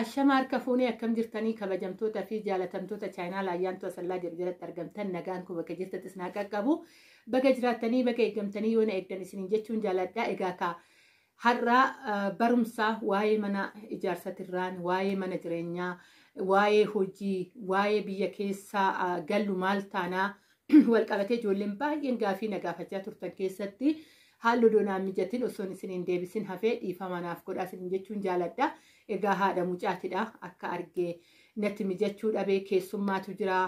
Ashama harka fuunee, akkam jirtanii, kabajamtoota fi jaalatamtoota chaayinaa Ayyaantuu Asallaa jedhu jalatti argamtan? Nagaan kun bakka jirtattis naa qaqqabu. Baga jiraattanii, baga eeggamtanii, yoo na eegdan isiniin jechuun jaaladha. Egaa ka har'a barumsa waa'ee mana ijaarsatirraan, waa'ee mana jireenyaa, waa'ee hojii, waa'ee biyya keessaa gallu maal taanaa wal qabatee ijoolleen baay'een gaafii na gaafachaa turtan keessatti haalli odoo naan mijatin osoon isiniin deebisin hafee dhiifama naaf godhaa isiniin jechuun jaaladha. Egaa haadha mucaatidha, akka argee natti mijachuu dhabee. Keessummaatu jira,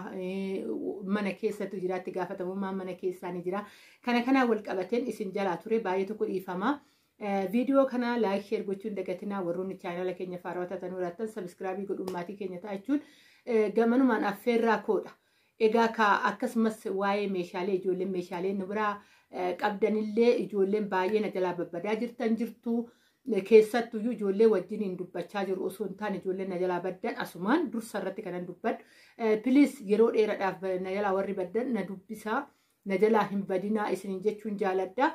mana keessatu jira, itti gaafatamummaan mana keessaa ni jira. Kana kanaan wal qabateen isin jalaa ture, baay'ee tokko dhiifama. Viidiyoo kana like, share gochuun dagatinaa. Warroonni chaanala keenya faarawaa taatan jiraattan subscribe godhuun maatii keenya ta'a jechuun gamanumaan affeerraa koodha. Egaa ka akkasumas waa'ee meeshaalee, ijoolleen meeshaalee nu biraa qabdanillee ijoolleen baay'ee na jalaa babbadaa jirtan jirtu. Keessattuyyuu ijoollee wajjiniin dubbachaa jiru osoo hin taane, ijoolleen na jalaa baddan asumaan dursa irratti kanan dubbadhu. Please, yeroo dheeraadhaaf na jalaa warri baddan na dubbisaa, na jalaa hin badinaa isiniin jechuun jaaladha.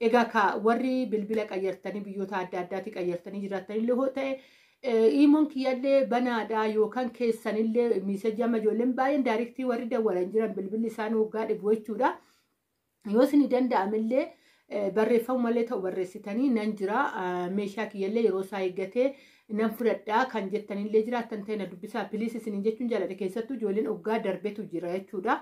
Egaa ka warri bilbila qayyartanii biyyoota adda addaatti qayyartanii jiraatanillee hoo ta'e, imoon kiyyallee banaadha, yookaan keessanillee message amma ijoolleen baay'een direct warri dawwalan jiran bilbilli isaan waggaa dhibu jechuudha. Yoo isin danda'amillee barreeffama malee ta'u barreessitanii, nan jira, meeshaa kiyyallee yeroo isaa eeggatee nan fudhadhaa kan jettanillee jiraattan ta'e na dubbisaa please isiniin jechuun jaaladha. Keessattuu ijoolleen waggaa darbetu jira jechuudha.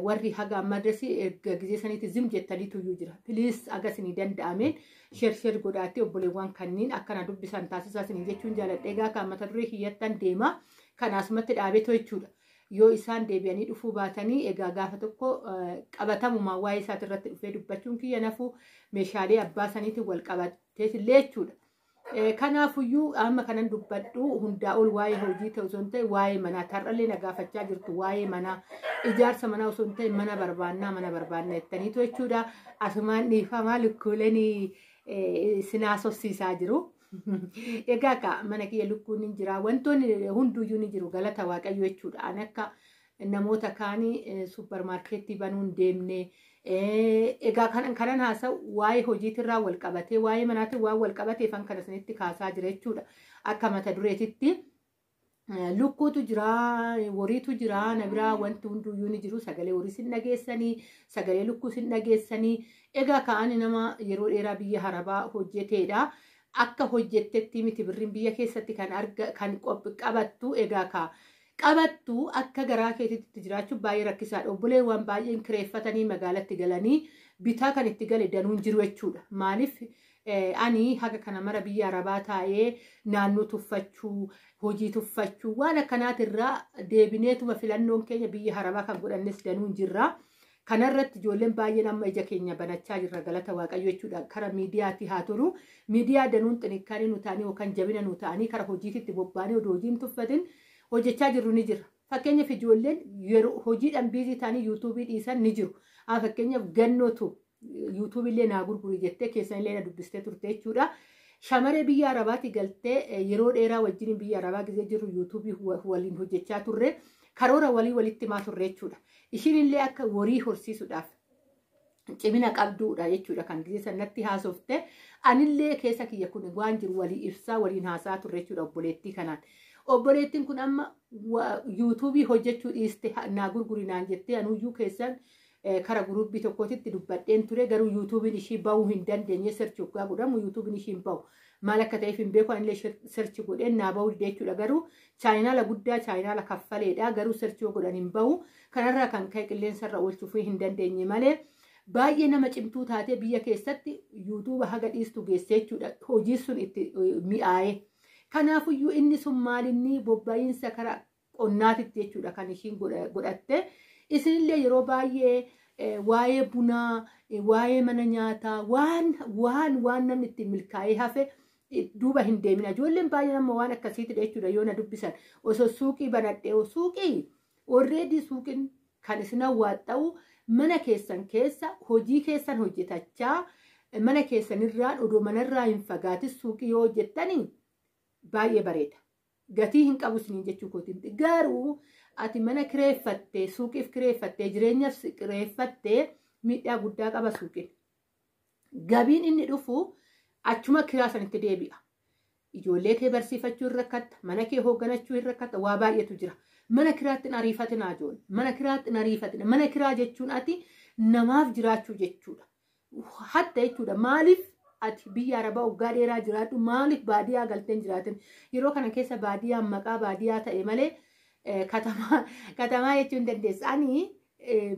Warri haga ammaa dirasii erga gizee saniitti zim jettaniitu iyyuu jira. Please, aga isinii danda'ameen share share godhaatti obboleewwan kanneen akkana dubbisan taasisaa isiniin jechuun jaaladha. Egaa kan mata duree kiyyattan deema. Kan asumatti dhaabeetoo jechuudha. Yoo isaan deebi'anii dhufuu baatanii, egaa gaafa tokko qabatamumaan waa'ee isaati irratti dhufee dubbachuun kiyya nafu, meeshaalee abbaa saniitiin wal qabateetillee jechuudha. Kanaafuyyuu amma kanan dubbadhu hundaa ol waa'ee hojii ta'u osoo hin ta'e waa'ee manaa. Har'allee na gaafachaa jirtu, waa'ee manaa, ijaarsa manaa osoo hin ta'e mana barbaannaa, mana barbaannaa jettaniitu jechuudha. Asumaan dhiifamaa, lukkuuleen isin haasofsiisaa jiru. Egaa ka mana kiyya lukkuun ni jira, wantoonni hunduyyuu ni jiru, galata Waaqayyo jechuudha. Ani akka namoota kaanii supermarket banuu hin deemne. Egaa kanan haasa'u waa'ee hojiitirraa wal qabatee waa'ee manaatiin waan wal qabateefan kana isinitti kaasaa jira jechuudha. Akka mata dureetitti. Lukkuutu jira, horiitu jira, na biraa wanti hunduyyuu ni jiru. Sagalee horii sin dhageessanii, sagalee lukkuu sin dhageessanii. Egaa ka'anii nama yeroo dheeraa biyya Arabaa hojjeteedha. Akka hojjettetti miti birriin biyya keessatti kan arga kan qabattu. Egaa ka qabattu akka garaa keetitti jiraachuun baay'ee rakkisaadha. Obboleewwan baay'een kireeffatanii magaalatti galanii bitaa kan itti gale danuun jiru jechuudha. Maaliif, ani haga kana mara biyya Arabaa taa'ee naannoo tuffachuu, hojii tuffachuu, waan akkanaatirraa deebineetuma filannoon keenya biyya Arabaa kan godhannes danuun jirra. Kanarratti ijoolleen baay'een amma ija keenya banachaa jirra, galata Waaqayyo jechuudha. Kara miidiyaatti haa tolu. Miidiyaa danuun xinikkaanii nu ta'anii yookaan jabina nu ta'anii kara hojiititti bobba'anii odoo hojiin tuffatin hojjechaa jirru ni jira. Fakkeenyaaf, ijoolleen yeroo hojiidhaan busy ta'anii YouTube dhiisan ni jiru. Fakkeenyaaf, gannootu YouTube illee naa gurguri jettee keessan illee na dubbistee turte jechuudha. Shamaree biyya Arabaatti galtee yeroo dheeraa wajjin biyya Arabaa gizee jirru YouTube waliin hojjechaa turre, karoora walii walitti himaa turre jechuudha. Ishiin illee akka horii horsiisuudhaaf cimina qabduudha jechuudha kan gizee sanatti haasofte. Anillee keessa kiyya kun waan jiru walii ibsaa waliin haasaa turre jechuudha obboleettii kanaan. Obboleettiin kun amma YouTube hojjechuu dhiiste, naa gurguri naan jettee, anuyyuu keessan kara group tokkootitti dubbadheen ture, garuu YouTubeiin ishii bahuu hin dandeenye. Search hoggaa godhamu YouTubeiin ishii hin bahu. Maal akka ta'eef hin beeku, anillee search godheen naa bahuu dide jechuudha. Garuu chaayinaala guddaa, chaayinaala kaffaleedha, garuu search yoo godhan hin bahu. Kanarraa kan ka'e qilleensarra oolchuuf hin dandeenye malee baay'ee nama cimtuu taatee biyya keessatti YouTube haga dhiistu geesse jechuudha, hojii sun itti mi'aaye. Kanaafuyyuu inni sun maalinni bobba'iinsa kara qonnaatitti jechuudha kan ishiin godhatte. Isinillee yeroo baay'ee waa'ee bunaa, waa'ee mana nyaataa, waan waan waan namni ittiin milkaa'ee hafe duuba hin deemin. Ijoolleen baay'een amma waan akkasiitidha jechuudha yoo na dubbisan. Osoo suuqii banadhee, suuqii already suuqiin kan isin hawwaaxxa'u mana keessan keessa hojii keessan hojjetachaa, mana keessanirraan odoo manarraa hin fagaatin suuqii yoo hojjettanii baay'ee bareeda. Gatii hin qabu isiniin jechuu kootiin. Garuu ati mana kireeffattee, suuqiif kireeffattee, jireenyaaf kireeffattee, miidhaa guddaa qaba suuqiin. Gabiin inni dhufu achuma kiraa sanitti deebi'a. Ijoollee kee barsiifachuu hin rakkatta, mana kee hoogganachuu hin rakkatta, waa baay'eetu jira. Mana kiraatti hin ariifatinaa ijoollee. Mana kiraatti hin ariifatina. Mana kiraa jechuun ati namaaf jiraachuu jechuudha. Hatta jechuudha. Maaliif ati biyya Arabaa waggaa dheeraa jiraadhu, maaliif baadiyyaa galtee hin jiraatin? Yeroo kana keessa baadiyyaan maqaa baadiyyaa ta'e malee katamaa jechuu hin dandeessa. Ani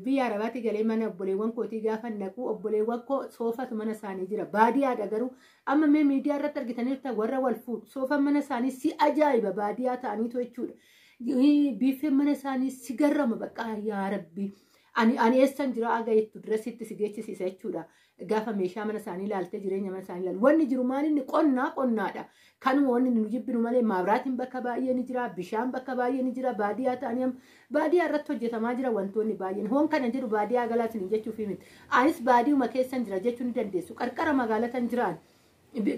biyya Arabaatti galee mana obboleewwan kootii gaafa naqu, obboleewwan koo soofatu mana isaanii jira. Baadiyyaadha garuu amma mee miidiyaa irratti argitaniirta, warra wal fuudhu. Soofan mana isaanii si ajaa'iba, baadiyyaa ta'aniitu jechuudha. Biiffeen mana isaanii si garrama, bakka yaa Rabbi. Ani eessan jira aga jettu dirasitti si geechisiisa jechuudha. Gaafa meeshaa mana isaanii ilaaltee jireenya mana isaanii ilaalu. Wanni jiru maal inni qonnaa qonnaadha. Kanuma wanni nu jibbinu malee maabiraatiin bakka baay'ee ni jira, bishaan bakka baay'ee ni jira, baadiyyaa ta'anii baadiyyaa irratti hojjetamaa jira wantoonni baay'een. Hoon kana jedhu baadiyyaa galaatiin jechuuf miti. Anis baadiyyuma keessan jira jechuu ni dandeessu. Qarqara magaalatan jiraan.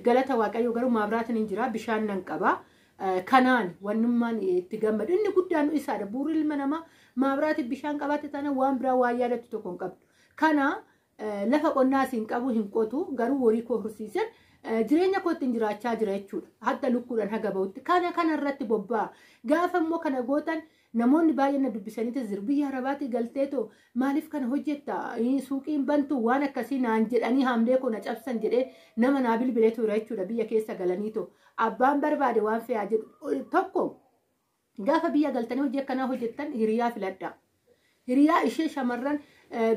Galata Waaqayyoo garuu maabiraatiin hin jira, bishaan nan qaba. Kanaan wannummaan itti gammadu inni guddaan isaadha. Bu'uurri ilma namaa maabiraatiin bishaan qabaatte taana waan biraa waan yaadattu tokko hin qabdu. Kana lafa qonnaas hin qabu, hin qotu, garuu horii koo horsiisan jireenya koo ittiin jiraachaa jira jechuudha. Hatta lukkuudhaan haga bahutti. Kana kanarratti bobba'a. Gaafa immoo kana gootan namoonni baay'een na dubbisaniitis jiru. Biyya Arabaatti galteetoo maaliif kana hojjetta? Suuqiin bantu waan akkasii naan jedhanii haamlee koo na cabsan jedhee nama naa bilbilee ture jechuudha biyya keessa galaniitoo. Abbaan barbaade waan fe'aa jedhu tokko, gaafa biyya galtanii hojii akkanaa hojjettan hiriyaa filadhaa. Hiriyaa ishee shamarran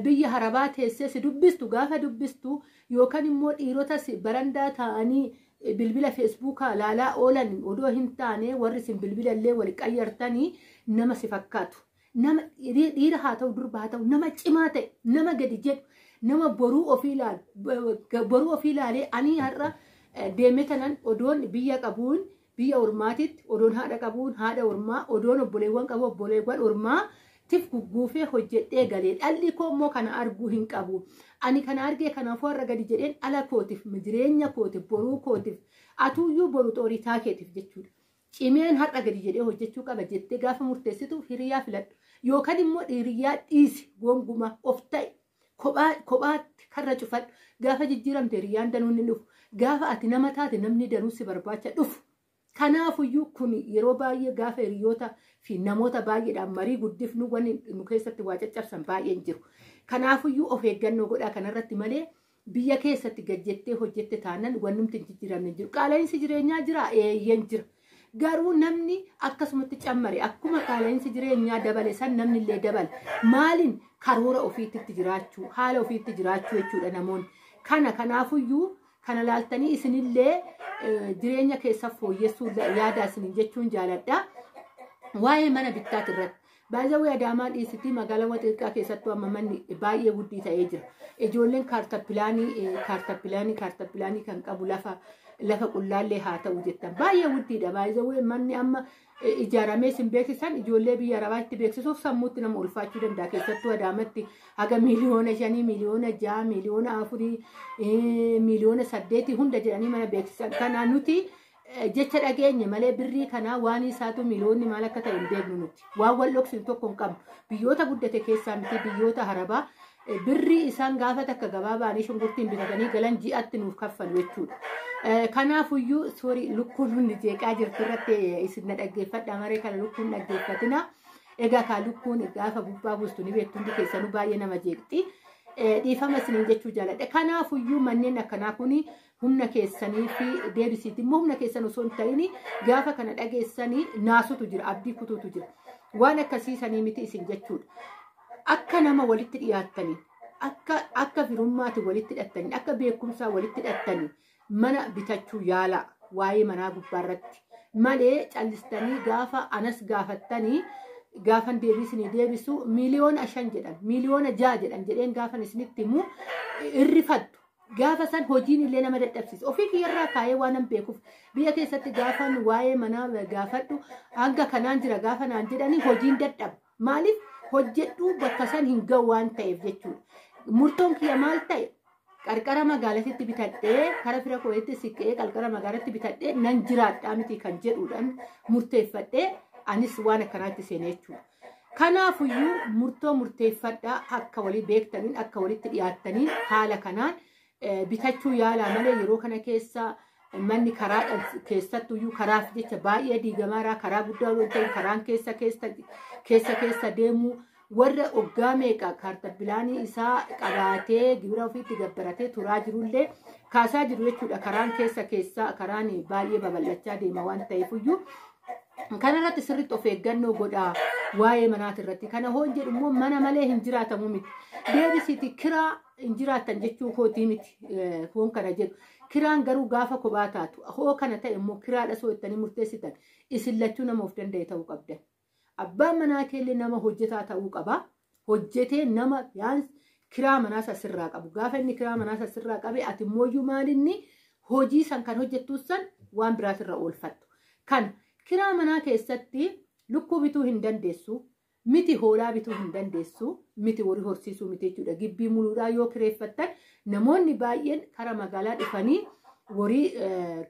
biyya Arabaa teessee si dubbistu gaafa dubbistu, yookaan immoo dhiirota barandaa taa'anii bilbila feesbuukaa laalaa oolan odoo hin taane, warri isin bilbila illee wal qayyartanii nama si fakkaatu. Nama dhiira haa ta'u, durba haa ta'u, nama cimaa ta'e, nama gadi jedhu, nama boruu ofii ilaalu, boruu ofii ilaalee, ani har'a deemee tanan odoon biyya qabuun biyya ormaatitti, odoon haadha qabuun haadha ormaa, odoon obboleewwan qabu obboleewwan ormaa tif gugguufee hojjedhee galee, dhalli koo immoo kana arguu hin qabu. Ani kana argee kanaafuu har'a gadi jedheen dhala kootiif, jireenya kootiif, boruu kootiif, atuuyyuu boru xooritaa keetiif jechuudha. Cimeen har'a gadi jedhee hojjechuu qaba jettee gaafa murteessitu hiriyaa filadhu. Yookaan immoo hiriyaa dhiisi, gongumaa of ta'e, kophaatti karra cufadhu. Gaafa jijjiiramte hiriyaan danuun ni dhufu. Gaafa ati nama taate namni danuu si barbaacha dhufu. Kanaafuyyuu kun yeroo baay'ee gaafa hiriyoota fi namoota baay'eedhaan marii guddifnu wanni nu keessatti waa caccabsan baay'een jiru. Kanaafuyyuu of eeggannoo godhaa kanarratti malee biyya keessatti gajjettee hojjette taanan wannumti hin jijjiiramne jiru. Qaala'insi jireenyaa jira, eeyyeen jira. Garuu namni akkasumatti cammare, akkuma qaala'insi jireenyaa dabale san namni illee dabale. Maaliin karoora ofiitti jiraachuu, haala ofiitti jiraachuu jechuudha namoonni. Kana kanaafuyyuu kana laaltanii isinillee jireenya keessa fooyyessuu yaada isinin jechuun jaaladha. Waa'ee mana bittaati irratti. Baay'ee Adaamaa dhiisitii magaalaa xixiqqaa keessattuu amma manni baay'ee guddii ta'ee jira. Ijoolleen kaartapilaanii kaartapilaanii kaartapilaanii kan qabu lafa qullaallee haa ta'u jettan baay'ee guddiidha. Baay'ee manni amma ijaaramee isin beeksisan ijoollee biyya Arabaatti beeksisuuf sammuutti nama ulfaachuu danda'a. Keessattuu Adaamatti haga 5 miliyoona, 6 miliyoona, 4 miliyoona, 8 miliyoona hunda jedhanii mana beeksisan. Kana nuti jecha dhageenye malee birrii kanaa waan isaatu miliyoonni maal akka ta'e hin beeknu nuti. Waan wal dhoksinu tokko hin qabnu. Biyyoota guddate keessaa miti, biyyoota Arabaa birrii isaan gaafa takka gabaa ba'anii shunkurtiin bitatanii galan ji'atti nuuf kaffalu jechuudha. Kanaafuyyuu soorii, lukkuun hundi jeeqaa jirtu irratti isin na dhaggeeffadha maree kana lukkuun dhaggeeffatina. Egaa kaa lukkuun gaafa bubbaa buustu ni beektu, hundi keessanuu baay'ee nama jeeqxi. Dhiifama isiniin jechuu jaaladha. Kanaafuyyuu manneen akkanaa kuni humna keessanii fi deebisiiti immoo humna keessan osoo hin ta'in gaafa kana dhageessanii naasutu jira, abdii kutuutu jira. Waan akkasiisanii miti isin jechuudha. Akka nama walitti dhiyaattanii, akka firummaatti walitti hidhattanii, akka beekumsaa walitti hidhattanii mana bitachuu yaala waa'ee manaa gubbaarratti malee callistanii gaafa anas gaafattanii, gaafan deebii isinii deebisu 5 miliyoona jedhan, 6 miliyoona jedhan jedheen gaafan isinitti himu irrifattu. Gaafa san hojiin illee nama dadhabsiisa. Ofii kiyyarraa kaa'ee waan nan beekuuf biyya keessatti gaafan waa'ee manaa gaafadhu hanga kanaan jira gaafa naan jedhanii hojiin dadhaba. Maaliif hojjedhuu bakka san hin ga'u waan ta'eef jechuudha. Murtoon kiyya maal ta'e? Qarqara magaalaatti bitadhee, kara fira kootti siqee qarqara magaalaatti bitadhee nan jiraadhaa miti kan jedhuudhaan murteeffadhee anis waan akkanaatti seenee jechuudha. Kanaafuyyuu murtoo murteeffadhaa, akka walii beektaniin, akka walitti dhiyaattaniin haala kanaan bitachuu yaalaa malee yeroo kana keessa Manni karaa keessattuyyuu karaaf jecha baay'ee diigamaadha. Karaa guddaa yoo ta'u karaan keessa keessa deemu warra oggaa meeqa kaartabilaanii isaa qabaatee gibira ofiitti gabbaratee turaa jirullee kaasaa jiru jechuudha. Karaan keessa keessa karaan baay'ee babal'achaa deema waan ta'eefiyyuu kanarratti sirriitti of eeggannoo godhaa waa'ee manaati irratti. Kana hoon jedhu immoo mana malee hin jiraatamu miti. Deebisiiti kiraa hin jiraatan jechuu kootii miti hoon kana jedhu. Kiraan garuu gaafa kophaa taatu hoo kana ta'e immoo kiraadha soo ittanii murteessitan isin lachuu nama of danda'e ta'uu qabdan. Abbaan manaa keellee nama hojjetaa ta'uu qaba. Hojjetee nama kiraa manaas asirraa qabu. Gaafa inni kiraa manaas asirraa qabe ati immoo maalinni hojii san kan hojjettu san waan biraatirra oolfattu. Kan kiraa manaa keessatti lukkuu bituu hin dandeessu, miti hoolaa bituu hin dandeessu, miti horii horsiisuu miti jechuudha. Gibbii muluudhaa yoo kireeffattan namoonni baay'een karaa magaalaa dhufanii horii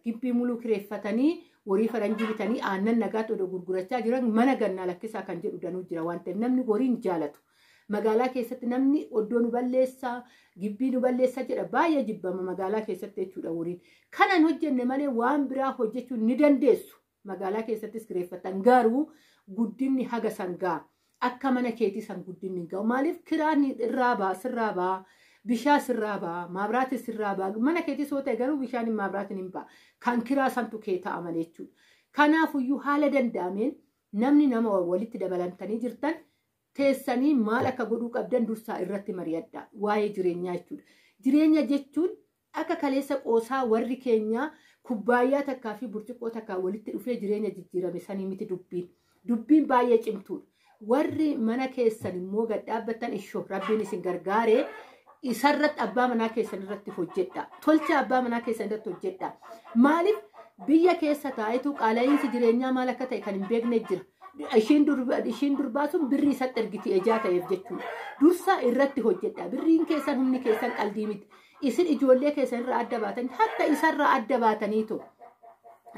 gibbii muluu kireeffatanii horii faranjii bitanii aannan nagaatti odoo gurgurachaa jiran mana gannaa lakkisaa kan jedhu danuu jira waan ta'eef namni horii hin jaalatu. Magaalaa keessatti namni oddoo nu balleessaa, gibbii nu balleessaa jedha baay'ee jibbama magaalaa keessatti jechuudha horiin. Kanan hojjenne malee waan biraa hojjechuu ni dandeessu. Magaalaa keessattis kireeffatan garuu guddinni haga sangaa akka mana keetii san guddinni hin ga'u. Maaliif kiraan irraa ba'a, sirraa ba'a, bishaan sirraa ba'a, maabiraatiin sirraa ba'a. Mana keetii soo ta'e garuu bishaan maabiraatiin hin ba'a. Kan kiraa santu kee ta'a malee jechuudha. Kanaafuyyuu haala danda'ameen namni nama walitti dabalamtanii jirtan teessanii maal akka godhuu qabdan dursaa irratti mari'adha. Waa'ee jireenyaa jechuudha. Jireenya jechuun akka kaleessa qoosaa warri keenyaa kubbaayyaa takkaa fi burcuqqoo takkaa walitti dhufee jireenya jijjiirame sanii miti dubbiin. Dubbiin baay'ee cimtuudha. Warri mana keessan immoo gad dhaabbattan ishoo rabbiin isin gargaaree isarratti abbaa manaa keessan irratti hojjedha. Tolcha abbaa manaa keessan irratti hojjedha. Maaliif biyya keessa taa'etu qaala'iinsi jireenyaa maal akka ta'e kan hin beekne jira. Ishiin durbaa sun birrii isatti ergiti ejaa ta'eef jechuudha. Dursa irratti hojjedha. Birriin keessan humni keessan qaldii miti. Isin ijoollee keessan irraa adda baatanii hatta isarraa adda baataniitu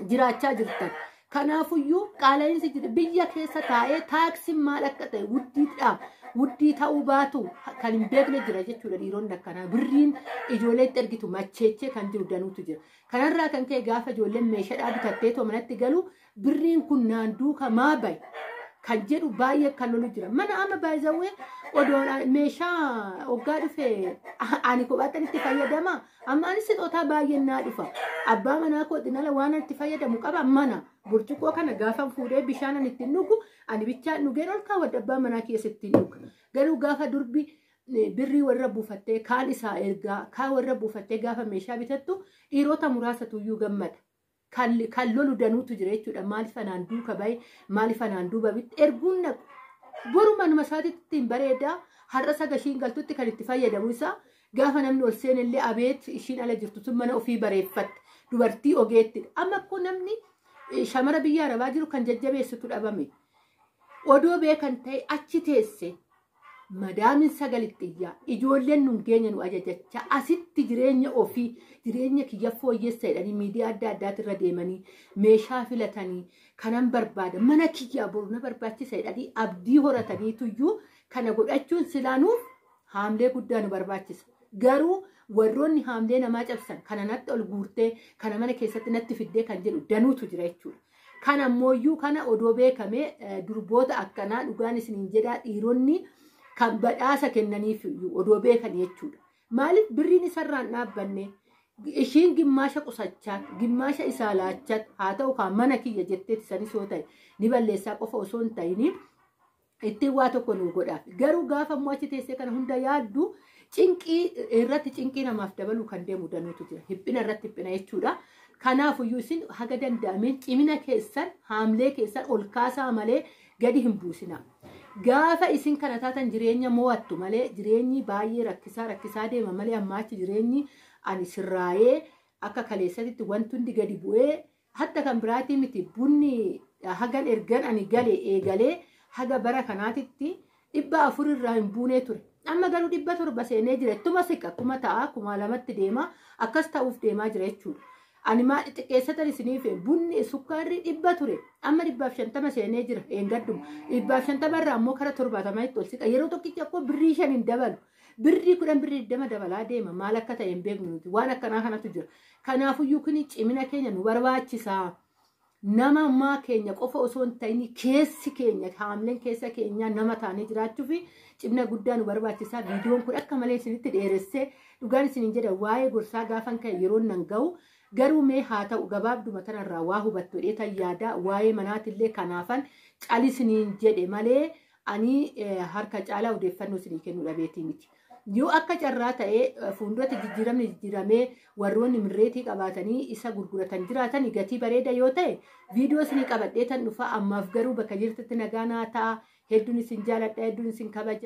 jiraachaa jirtan. Kanaafuyyuu qaala'iinsi biyya keessa taa'ee taaksiin maal akka ta'e wuddiidha. Wuddii ta'uu baatu kan hin beekne jira jechuudha dhiironni akkanaa. Birriin ijoolleetti ergitu macheechee kan jiru danuutu jira. Kanarraa kan ka'e gaafa ijoolleen meeshaadhaa bitatteetoo manatti galu birriin kun naan duuka maa bahe kan jedhu baay'ee kan lolu jira. Mana amma baay'izawwee odoo meeshaa hoggaa dhufe ani kophaatti itti fayyadama. Amma anis sixootaa baay'een naa dhufa. Abbaa manaa kootiin ala waan itti fayyadamu qaba mana. Burcuqqoo kana gaafa fuudhee bishaan ani ittiin dhugu ani bichaan dhugeen ol kaawwadha abbaa manaa keessa ittiin dhuga. Garuu gaafa durbi birrii warra buufattee kaan isaa ergaa kaan warra buufattee gaafa meeshaa bitattu dhiirota muraasatu iyyuu gammada. Kan lolu danuutu jira jechuudha. Maaliif anaan duuka bahe maaliif anaan duuba bitte erguun naqu. Boru manuma isaatiitti ittiin bareedaa har'a saga ishiin galtutti kan itti fayyadamu isaa gaafa namni ol seenellee abeet ishiin ala jirtu sun mana ofii bareeffatte dubartii ogeettidha. Amma akkoo namni shamara biyya arabaa jiru kan jajjabeessitu dhabame. Odoo beekan ta'e achi teesse madaamin sagalitti iyyaa ijoolleen nun geenya nu ajajachaa asitti jireenya ofii jireenya kiyya fooyyessa jedhanii miidiyaa adda addaatirra deemanii meeshaa filatanii kanan barbaada mana kiyyaa boru na barbaachisa jedhanii abdii horataniituyyuu kana godhachuun silaanuuf haamlee guddaa nu barbaachisa. Garuu warroonni haamlee namaa cabsan kana natti ol guurtee kana mana keessatti natti fiddee kan jedhu danuutu jira jechuudha. Kana ammoo kana odoo beekamee durboota akkanaa dhugaan isiniin jedhaa dhiironni kan badhaasa kennaniif odoo beekan jechuudha. Maaliif birriin isarraan dhaabbanne ishiin gimmaasha qusachaa gimmaasha isaa laachaa haa ta'u kan mana kiyya jetteetti sanis yoo ta'e ni balleessaa qofa osoo hin ta'in ittiin waa tokko nu godhaaf. Garuu gaafa immoo achi teessee kana hunda yaaddu cinqii irratti cinqii namaaf dabaluu kan deemu danuutu jira. Hiphina irratti hiphina jechuudha. Kanaafuyyuu isin haga danda'ameen cimina keessan haamlee keessan ol kaasaa malee gadi hin buusina. Gaafa isin kana taatan jireenya mo'attu malee jireenyi baay'ee rakkisaa rakkisaa deema malee ammaachi jireenyi ani sirraayee akka kaleessatti wanti hundi gadi bu'ee hatta kan biraatii miti bunni hagan ergan ani gale eegalee haga bara kanaatitti 400 irraa hin buunee ture. Amma garuu 700 seenee jira. Ittuma siqa 1000 ta'a 2000 deema akkas ta'uuf deemaa jira jechuudha. Ani maal xiqqeessatan isiniif bunni sukkaarri 100 ture amma 150 seenee jira eengadduma 150 irraa ammoo kara 70 ol siqa yeroo tokkicha akkoo birrii 5 hin dabalu. Birrii 10 birrii 20 dabalaa deema. Maal akka ta'e hin beeknu nuti. Waan akkanaa kanatu jira. Kanaafuyyuu kuni cimina keenya nu barbaachisa. Nama ammaa keenya qofa osoo hin ta'in keessi keenya haamleen keessa keenya nama taanee jiraachuuf cimina guddaa nu barbaachisa. Viidiyoon kun akka malee isinitti dheeressee dhugaan isiniin jedha waa'ee gorsaa gaafan ka'e yeroo nan ga'u garuu mee haa ta'u gabaabduma tanarraa waa hubattu dheetan yaada waa'ee manaatillee kanaafan calisiniin jedhe malee ani harka caalaa odeeffannoo isinii kennuu dhabeetii miti. Yoo akka carraa ta'ee fuulduratti jijjiiramni jijjiiramee warroonni mirreetii qabaatanii isa gurguratan jiraatan gatii bareeda yoo ta'e viidiyoo isinii qabadhee tan dhufa. Ammaaf garuu bakka jirtutti nagaa naa ta'a. Hedduun isin jaaladha, hedduun isin kabaja.